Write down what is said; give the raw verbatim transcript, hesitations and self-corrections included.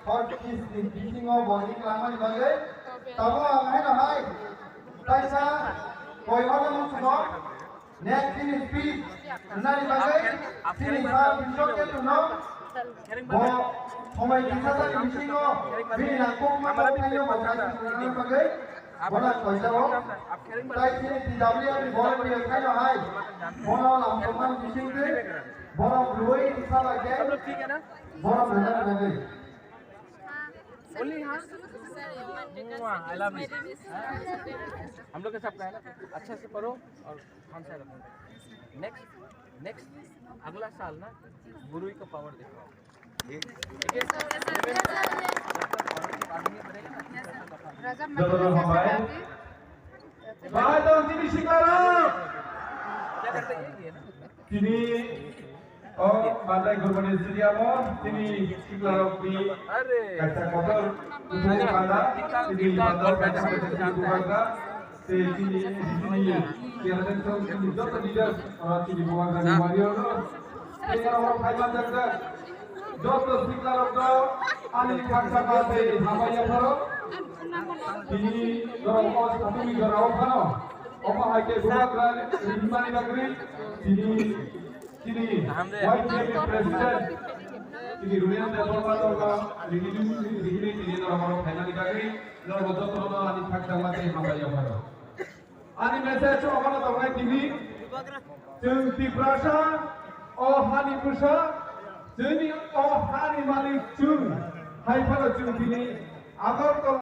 Forty ni bisingo boni kwlangmani bagwi tamo ang haino hai kaisa koi hono musugo next chini speech nani bagwi chini sa bisok ke tuno bo somoi kisa sa bisingo bini nangkukma thaino bo kaisa kwlangmani bagwi bona koisa o tai chini T W R ni volunteer thaino hai bona lamsokmani bisingtwi bona lui kisa bagwi Borom rwna rwgwi. बोली हाँ। मुआ, I love you। हम लोग के साथ रहना, अच्छा से पढ़ो और हम साथ रखो। नेक्स्ट, नेक्स्ट, अगला साल ना गुरुई का पावर दिखाओ। ठीक है? Bahai tong tini siklarok. Tini o bandai gurmani stadium o tini siklarok ni kaisa kotor kutung panda tini panda kaisa kaisa tini bubagra tei tini tini generation tini joto leaders oro tini bubagra ni wari o no tei oro phaiman jak jak. Joto siklarokno ani khaksa ba tei hambai yapharo. Tini norok o satungni jorao phano. Omo hai khe bubagra rimani bagwi tini, tini Y T F ni president, tini Rumiyan Debbarma norokno rini, rini tini norok oro phainani bagwi norok jotono ani khaksa ba tei hambai yapharo. Ani message omono tongnai tini, chwng Tiprasa, o hani bwsa, chwngni o hani malik chwng, hai phano chwng tini Agartala